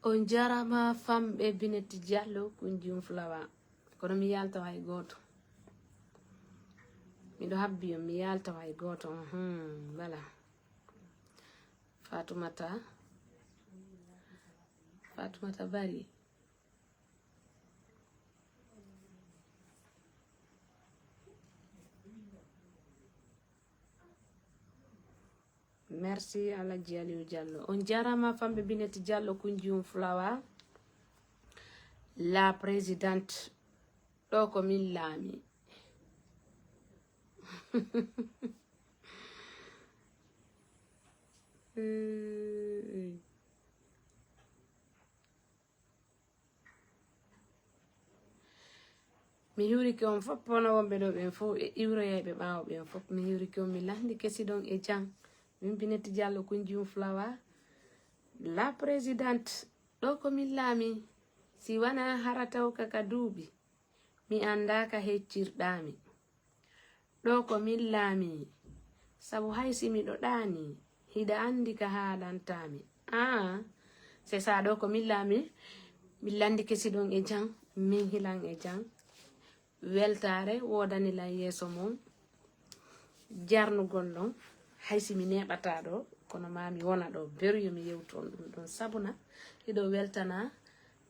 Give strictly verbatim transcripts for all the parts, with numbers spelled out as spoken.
On jarama famɓe Binet Diallo, Kunjum Flower. Kono mi yalta hay goto. Miɗo habbi on, mi yalta hay goto. Mhm, voilà. Fatoumata. Fatoumata Bari. Merci Alaji Aliou Diallo. On jarama famɓe Binet Diallo, Kunjum Flower. La présidente. Ɗo ko min laami. Mi hiwrike on fof, hono wonɓe ɗo ɓen fof e iwroyayɓe ɓaawo ɓen fof. Mi hiwrike on, mi lanndike si ɗon e jam. Min Binet Diallo, Kunjum Flower, la présidente, ɗo ko min laami. Si wona hara taw ka ka duuɓi, mi annda ka heccirɗaami. Ɗo ko min laami, sabu hay si miɗo ɗaani, hiɗa anndi ka haalantaami. Ah, c'est ça, ɗo ko min laami, min lanndike si ɗon e jam, min hilan e jam. Weltaare woodani lan yeeso mon, jarnugol non, hay si mi neeɓata ɗo, kono ma mi wona ɗo, beru yo mi yewtu on ɗum ɗon. Sabuna, hiɗo weltana,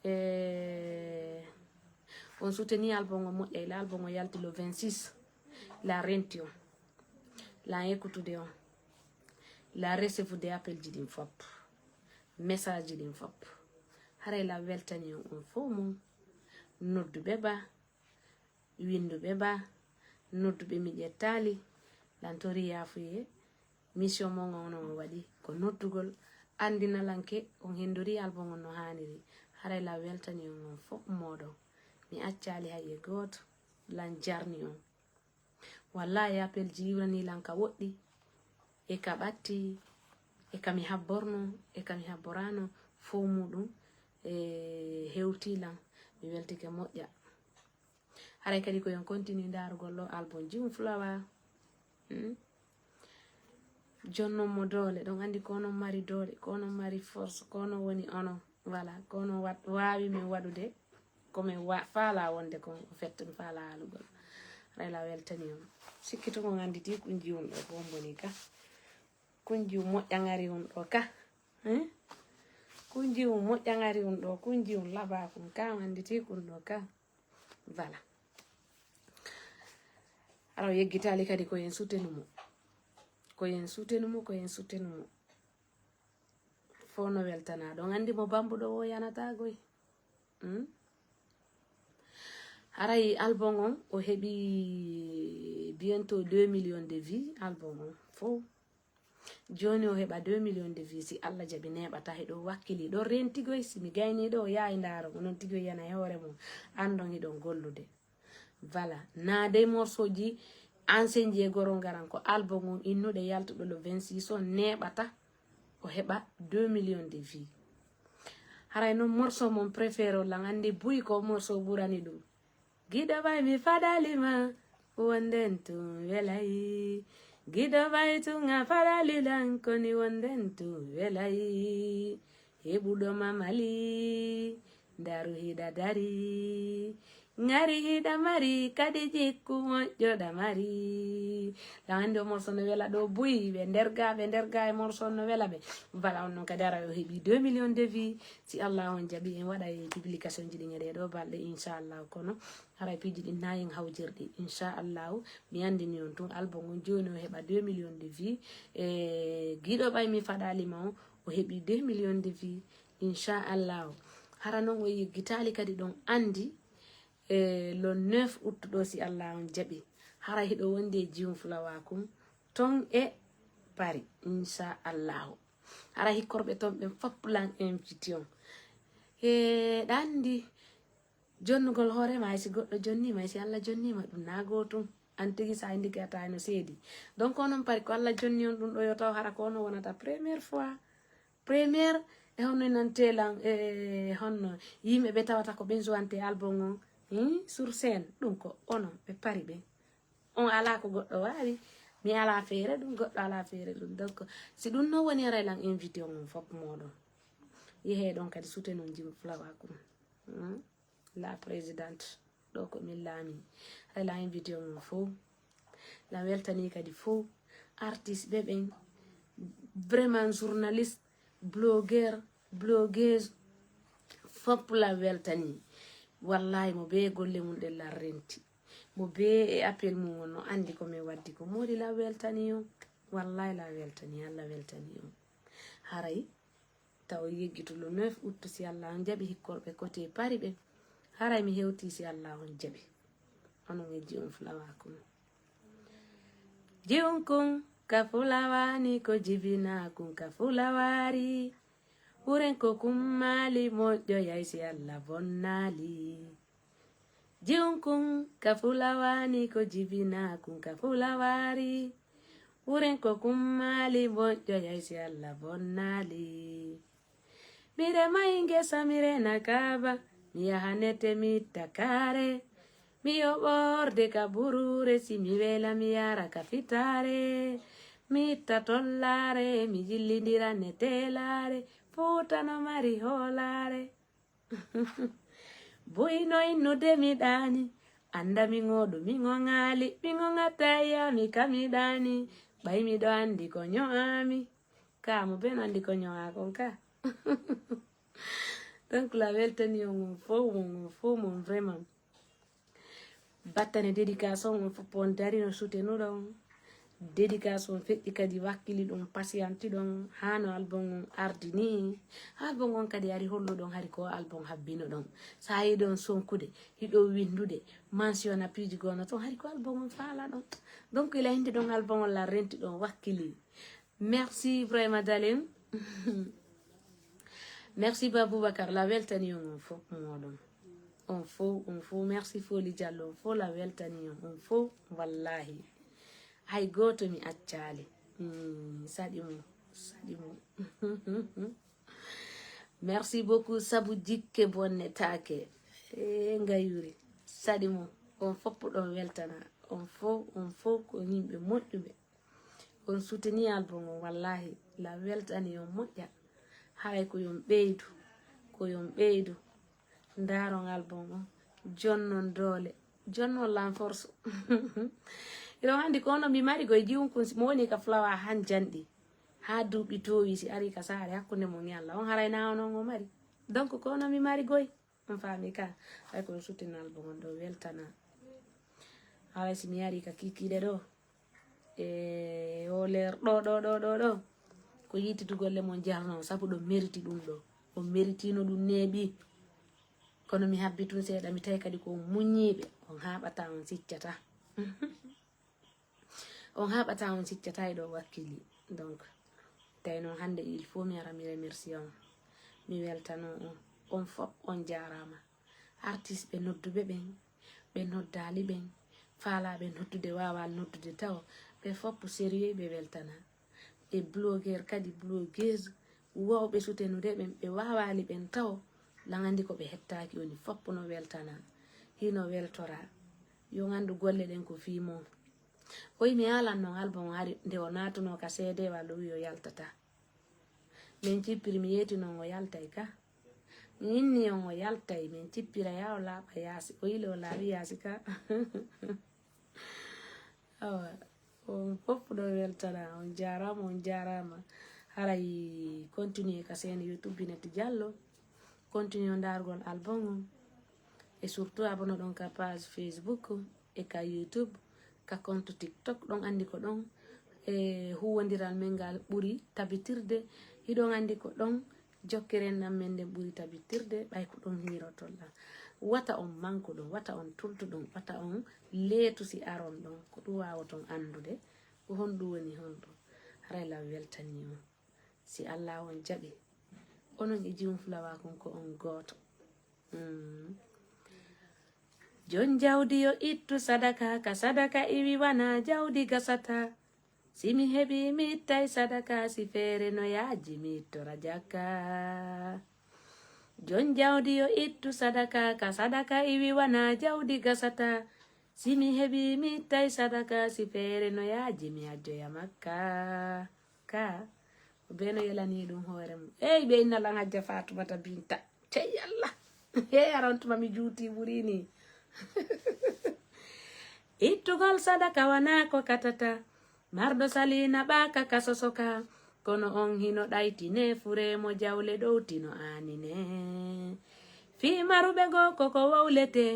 e on soutenir album o moƴƴa, ila album o yalti le vingt-six, la renti on, la écoutude on, la recevude appel ji ɗin fop, message ji ɗin fop. Haray la weltani on, on fof mum, nodduɓe ba, winnduɓe ba, nodduɓe mi ƴettaali, lan tori yaafuye, mission mon on on waɗi ko noddugol, anndina lanke on hendori album on no haaniri. Haray la weltani on, on fof mooɗon. Mi accaali hay e gooto, lan jarni on. Wallahi appel ji iwrani lan ka woɗɗi, e ka ɓatti, e ka mi habborno, e ka mi habborano, fof muɗum e hewti lan. Mi weltike moƴƴa. Haray kadi ko yon continue ndaarugol ɗo album Jum Flower. Hmm? Jonnon mo doole, ɗon anndi ko onon mari doole, ko onon mari force, ko onon woni onon. Voilà, ko onon wat-, waawi min waɗude ko min wa-, faala wonde kon, o fetta mi faala haalugol. Haray la weltani on. Sikki to kon annditi Kunjum ɗo ko on boni ka. Kunjum moƴƴa ngari on ɗo ka. Hmm? Kunjum moƴƴa ngari on ɗo, Kunjum laɓa kun ka, on annditi kun ɗo ka. Voilà. Hara o yeggitaali kadi ko en sutenu mo. Ko en sutenu mo, ko en sutenu mo. Fof no weltana. Ɗon anndi mo bambuɗo o yanata goy. Hmm? Haray album on o heɓi bientôt deux millions de vues, album on fof. Jooni o heɓa deux millions de vues, si Allah jaɓi neeɓata, hiɗo wakkili, ɗo rentigoy, si mi gayni ɗo, o yahay ndaaro, onon tigoy yana e hoore mum, anndon hiɗon gollude. Voilà, na dey morceau ji ancien ji e goro ngaran, ko album on innuɗe yaltuɗo le vingt-six on neeɓata, o heɓa deux millions de vues. Haray non morceau mon préféré on lan anndi buy ko morceau ɓurani ɗum. Giɗo ɓay mi faɗali ma, wonden tun welay. Giɗo ɓay tun a faɗali lan, koni wonden tun welay. Heɓuɗo ma Mali, ndaru hiɗa dari. Ngari hiɗa mari, kadi jikku moƴƴo ɗa mari. Lan anndi o morceau no wela ɗo buy, ɓe nder ga, ɓe nder ga e morceau no wela ɓe. Voilà, on non kadi ara o heɓi deux millions de vues. Si Allah on jaɓi, en waɗa e publication ji ɗin e ɗee ɗo balɗe, inchallahu. Kono haray piiji ɗin na en hawjirɗi, inchallahu. Mi anndini on tun, album on jooni o heɓa deux millions de vues. E giɗo ɓay mi faɗali ma on, o heɓi deux millions de vues, inchallahu. Hara non o yeggitaali kadi ɗon anndi, e le neuf août ɗo, si Allah on jaɓi. Hara hiɗo wondi e Jum Flower kun ton e Paris, inchallahu. Hara hikkorɓe ton ɓen fop lan invité on. E ɗa anndi, jonnugol hoore ma, hay si goɗɗo jonni ma, hay si Allah jonni ma, ɗum na gootum. An tigi sa indi ke a tawi no seedi. Donc onon Paris ko Allah jonni on ɗum ɗo, yo taw hara ko onon wonata première fois. Première, e honno nante lan, e honno yimɓe ɓe tawata ko ɓen jouante album on, hmm, sur scène, ɗum ko onon ɓe Paris ɓen. On ala ko goɗɗo waawi, mi ala feere ɗum, goɗɗo ala feere ɗum. Donc si ɗum no woni, haray lan invité on, on fop mooɗon. Yehe ɗon kadi soutenir Jim Flower kon. Hmm? La présidente, ɗo ko min laami. Haray la invité on fow. La weltani kadi fow. Artiste ɓe ɓen, vraiment journaliste, blogueur, blogueuse, fop la weltani. Wallahi mo be golle mum ɗen la renti. Mo be e appel mum on no andi ko min waddi ko. Modi la weltani on. Wallahi la weltani, Allah weltani on. Haray taw yeggitu le neuf août si Allah on jaɓi hikkorɓe côté Paris ɓe. Haray mi hewti si Allah on jaɓi. Onon e Jim Flower kon. Jim kun ka Flower ni ko jibina kun ka Flower ri. Wuren ko kun maali moƴƴoyay si Allah bonnaali. Jim kun ka Flower ni ko jibina kun ka Flower ri. Wuren ko kun maali moƴƴoyay si Allah bonnaali. Mi remay ngesa mi rena kaaba, mi yaha nete mi itta kaare. Mi yoɓorde ka buruure si mi wela mi yara ka fitaare. Mi itta tollaare mi jillindira netelaare, Fuuta no mari hoolaare. Buyno innude mi ɗaani, anda mi ŋoɗo mi ŋoŋaali, mi ŋoŋata yami ka mi ɗaani, ɓay miɗo andi ko ño'ami. Ka mo ben andi ko ño'a kon ka. Donc la weltani on, on fow mon, on fow mon vraiment. Battane dédication on fof on darino soutenuɗon. Dédication feƴƴi kadi wakkili ɗon, patienti ɗon, hano album on ardi ni. Album on kadi ari holluɗon hari ko album habbino ɗon. Sa yiɗon sonkude, hiɗo windude, mention appui ji gono ton, hari ko album on fala ɗon. Donc ila hindi ɗon album on la renti ɗon wakkili. Merci vraiment, darling. Merci ba Boubacar, la weltani on, on fow moɗon. On fow, on fow, merci Foli Diallo, on fow la weltani on, on fow, wallahi. Hay goto mi accali. Hmm, saɗi mo, saɗi mo. Merci beaucoup, sabu jikke bonne take. E ngayuri, saɗi mo, on fow ɗon weltana, on fow, on fow ko yimɓe moƴƴuɓe. On soutenir album on, wallahi, la weltani on moƴƴa. Haray ko yon ɓeydu, ko yon ɓeydu. Ndaron album on, jonnon doole, jonnon lan force. Iɗon andi ko ono mi mari goy jiwun kun si mo woni ka Flower han janɗi. Ha duuɓi towi si ari ka saare hakkunde mon e Allah. On haray na onon o mari. Donc ko ono mi mari goy. On faami ka, hay ko soutenir album on ɗo weltana. Haray si mi yari ka kikiɗe ɗo. E o leer ɗo, ɗo, ɗo, ɗo, ɗo. Ko yittude golle mon jarno, sabu ɗo mérite ɗum ɗo. O méritino ɗum neeɓi. Kono mi habbi tun seeɗa, mi tawi kadi ko muññiiɓe. On haaɓata, on siccata. On haaɓata, on siccata e ɗo wakkili. Donc, tawi noon hannde il faut mi ara mi remercie on. Mi weltano on. On fof on jaaraama. Artiste ɓe nodduɓe ɓen, ɓe noddaali ɓen, faalaaɓe noddude, waawaali noddude taw, ɓe fof sérieux ɓe weltana. E blogueur kadi, blogueuse, wawɓe soutenude ɓen, ɓe waawaali ɓen taw, lan anndi ko ɓe hettaaki woni fof no weltana, hino weltora. Yo nganndu golle ɗen ko fii mon. O wi mi haalan non album hari nde o naatuno ka C D walla o wi o yaltata. Min cippiri mi yeeti non o yaltay ka. Mi inni on o yaltay, min cippira yaa o laaɓa yaasi. O yili o laaɓi yaasi ka. Awa, on fof ɗo weltana, on jaaraama, on jaaraama. Haray continue ka chaîne YouTube Binette Diallo. Continue ndaargol album on. E surtout abonné ɗon ka page Facebook e ka YouTube, ka compte TikTok, ɗon anndi ko ɗon e huwondiral men ngal ɓuri tabitirde. Hiɗon anndi ko ɗon jokkiren ɗam men nden ɓuri tabitirde, ɓay ko ɗon hiiroton ɗam. Wata on manku ɗum, wata on tultu ɗum, wata on leetu si aron ɗon. Ko ɗum waawoton anndude, ko honɗum woni honɗum. Haray lan weltanii on. Si Allah on jaɓi, onon e Jim Flower kon ko on gooto. Mm. Jon jawdi yo ittu sadaka, ka sadaka iwi wana jawdi gasata. Si mi heɓi mi ittay sadaka, si feere no yaaji mi ittora jakka. Jon jawdi yo ittu sadaka, ka sadaka iwi wana jawdi gasata. Si mi heɓi mi ittay sadaka, si feere no yaaji mi ajjoya makka. Ka Beno yelani ɗum hoore mum. Ey, ɓe inna lan Hajja Fatumata Binta. Cey Allah. Hey, aron tuma mi juuti ɓuri ni. Ittugol sadaka wana ko katata. Marɗo salina ɓaaka ka sosoka. Kono on hino ɗayti ne fure mo jawle ɗowtino anine. Fii maruɓe goo koko wowlete.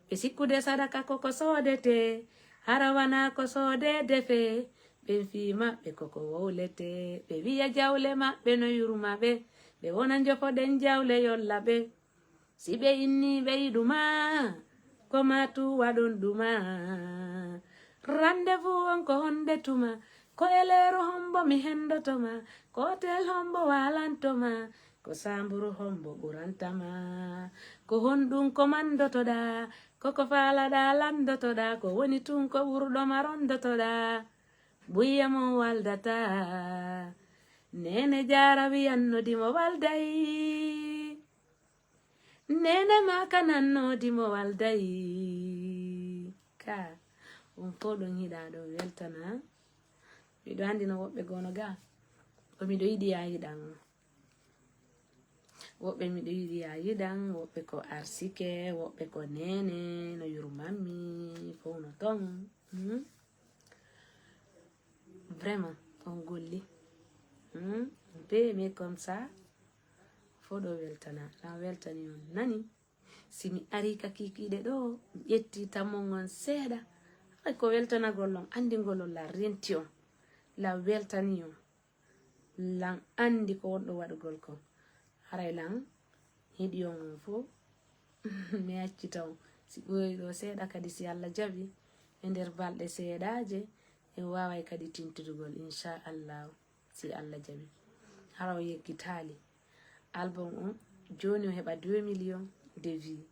Ɓe sikkude sadaka koko soodete. Hara wana ko soode defe. Ɓen fii maɓɓe koko wowlete. Ɓe wi'a jawle maɓɓe no yurma ɓe. Ɓe wona njofoɗen jawle yolla ɓe. Si ɓe inni ɓe yiɗuma, ko matu waɗon ɗuma. Rendez-vous on ko honde tuma? Ko e leeru hombo mi hendotoma? Ko hotel hombo walantoma? Ko samburu hombo ɓurantama? Ko honɗum ko mandotoɗa? Koko faalaɗa landotoɗa? Ko woni tun ko ɓurɗoma rondotoɗa? Buyya mon waldata. Nene jara wiyanno dimo walday. Nene maka nanno dimo walday. Ka on fof ɗon hiɗa ɗo weltana. Miɗo andi no woɓɓe gono ga. Ko miɗo yiɗi ya yiɗan. Woɓɓe miɗo yiɗi ya yiɗan, woɓɓe ko arsike, woɓɓe ko nene, no yurmanmi, fof no ton. Hmm? Vraiment, on golli. Hmm? On paye mais comme ça, fof ɗo weltana. Lan weltani on nani. Si mi ari ka kikiɗe ɗo, mi ƴetti tammon on seeɗa. Hay ko weltanagol on, andingol on la renti on. La weltani on. Lan andi ko wonɗo waɗugol ko. Haray lan hiɗi on on fof. Mi accita on. Si ɓooyi ɗo seeɗa kadi si Allah jaɓi. E nder balɗe seeɗaaje, en waaway kadi tintudugol, inchallahu. Si Allah jaɓi. Hara o yeggitaali. Album on, jooni o heɓa deux millions de vues.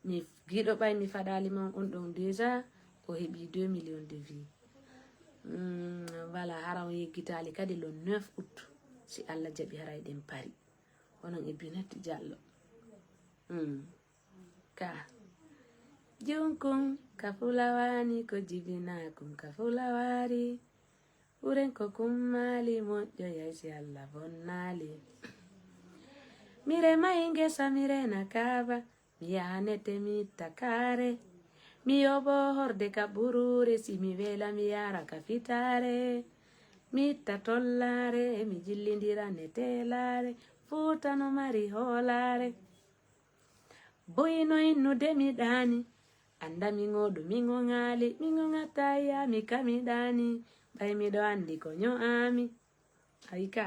Mi giɗo ɓay mi faɗali mon on ɗon déjà, o heɓi deux millions de vues. Mm, voilà, hara o yeggitaali kadi le neuf août. Si Allah jaɓi haray ɗen pari. Onon e Binet Diallo. Mm. Ka. Junkun, ka fulawani, ko jibinakun, ka fulawari. Uren ko kummali moƴƴoyay si Allah bonnali. Mi remay ngesa, mi rena kaaba, mi yaha nete, mi itta kaare. Mi yoɓo horde ka ɓurure, si mi wela, mi yara ka fitare. Mi itta tollare, mi jillindira nete laare. Fuuta no mari hoolare. Boyino innude mi ɗaani. Annda mi ŋoɗu, mi ŋoŋaali, mi ŋoŋata ya mi kami ɗaani. Ɓay miɗo anndi ko ño'aami. Ayi ka.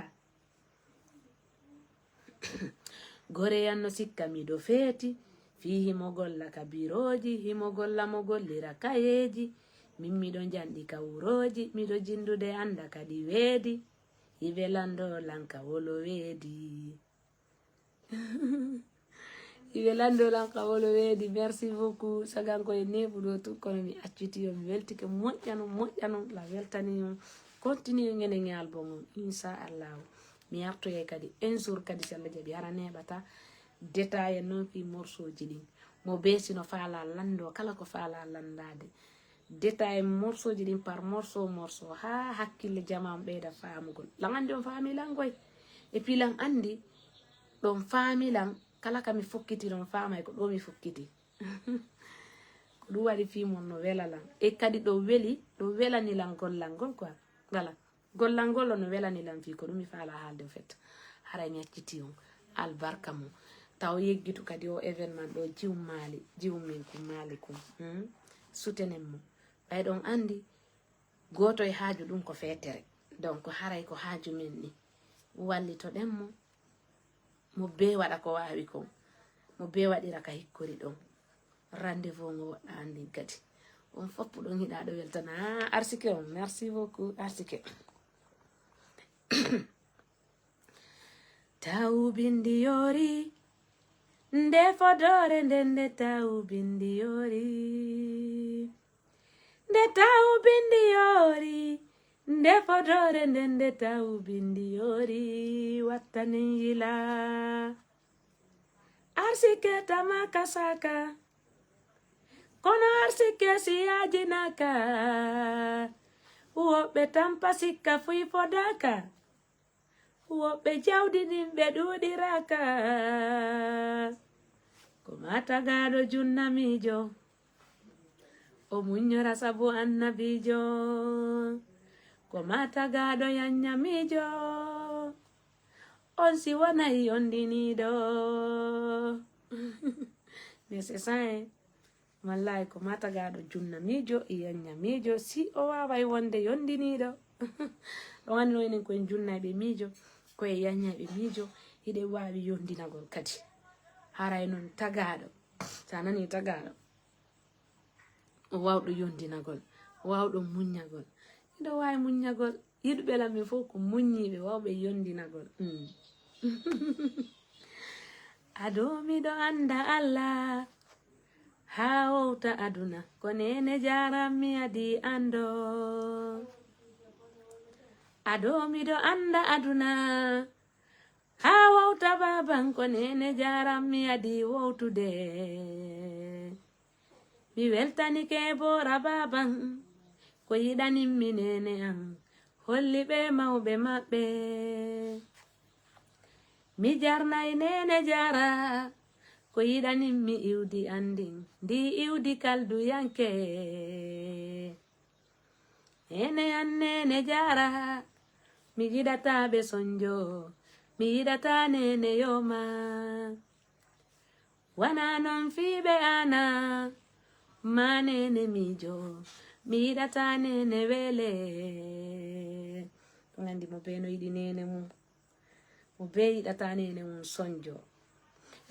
Goreyan no sikka miɗo feeti. Fii himo golla ka birooji, himo golla mo gollira kayeeji. Min miɗo njanɗi ka wurooji, miɗo jinndude annda kadi weedi. Ibe lando lan ka wolo weedi. Ibe lando lan ka wolo weedi. Merci beaucoup. Sagan ko e neeɓu ɗo tun, kono mi acciti on, mi weltike moƴƴa non, moƴƴa non, la weltani on. Continue ngene nge album on, inchallahu. Mi artoyay kadi un jour kadi, si Allah jaɓi, hara neeɓata détail non fii morceau ji ɗin. Mo beesi no faala lando, kala ko faala landade. Détail morceau ji ɗin par morceau, morceau, haa hakkille jama on ɓeyda faamugol. Lan anndi on faami lan goy. Et puis lan anndi ɗon faami lan, kala ka mi fokkiti ɗon faamay ko ɗo mi fokkiti. Ko ɗum waɗi fii mon no wela lan. E kadi ɗo weli, ɗo welani lan gollangol quoi. Voilà. Gollangol on no welani lan fii ko ɗum mi faala haalde, au fait. Haray mi acciti on. Albarka mo. Taw yeggitu kadi o événement ɗo, jiwum maali, jiwum min kum maali kum. Hmm? Sutenen mo. Ɓay ɗon anndi, gooto e haaju ɗum ko feetere. Donc, haray ko haaju men ni. Wallitoɗen mo, mo bee waɗa ko waawi kon, mo bee waɗira ka hikkori ɗon. Rendez-vous ngo woɗɗa anndin kadi. On foppu ɗon hiɗa ɗo weltana. Ah, Arsike on, merci beaucoup, Arsike. Taw bindi yori, nde fodore nde, nde taw bindi yori. Nde taw bindi yori, nde fodore nde, nde taw bindi yori, wattanen yila. Arsike tamaka saka, kono arsike si yajinaka, woɓɓe tampa sikka fuy fodaka. Woɓɓe jawdi ndin ɓe ɗuuɗiraaka. Ko maa tagaaɗo junna miijo. O muññora sabu annabiijo. Ko maa tagaaɗo yanña miijo. On si wonay yondiniiɗo. Mais c'est ça, hein. Wallahi, ko maa tagaaɗo junna miijo, e yanña miijo, si o waaway wonde yondiniiɗo. Ɗon anndi no enen ko en junnayɓe miijo, ko en yanñayɓe miijo, hiɗen waawi yondinagol kadi. Haray non tagaaɗo, so a nanii tagaaɗo, o waawɗo yondinagol, o waawɗo muññagol. Hiɗo waawi muññagol, yiɗuɓe lamɓe fof ko muññiiɓe, waawɓe yondinagol. Mm. Ado miɗo annda Allah, haa wowta aduna, ko neene jaarammi adi anndo. Ado miɗo annda aduna, haa wowta baaban, ko neene jaarammi adi wowtude. Mi weltanike boora baaban, ko yiɗanimmi neene an, holli ɓe mawɓe maɓɓe. Mi jarnay neene jaara, ko yiɗanimmi iwdi an ndin, ndi iwdi kalduyanke. Neene an neene jaara, mi yiɗataa ɓe sonjo, mi yiɗataa neene yooma. Wana non fii ɓe ana, maa neene miijo, mi yiɗataa neene wele. Ɗum anndi mo bee no yiɗi neene mum, mo bee yiɗataa neene mum sonjo.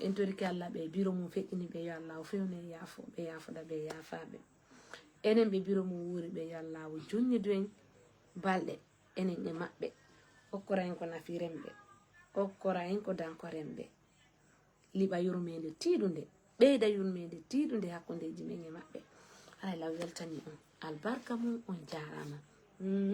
En torike Allah ɓe biro mum feƴƴini ɓe, yo Allah o fewne yaafo ɓe, yaafoɗa ɓe, yaafaaɓe. Enen ɓe biro mum wuuri ɓe, yo Allah o junnidu en balɗe, enen e maɓɓe. Okkora en ko nafiren ɓe, okkora en ko dankoren ɓe. Liɓa yurmeende tiiɗunde, ɓeyda yurmeende tiiɗunde hakkundeeji men e maɓɓe. Haray law weltani on. Albarka mum, on jaaraama. Mm.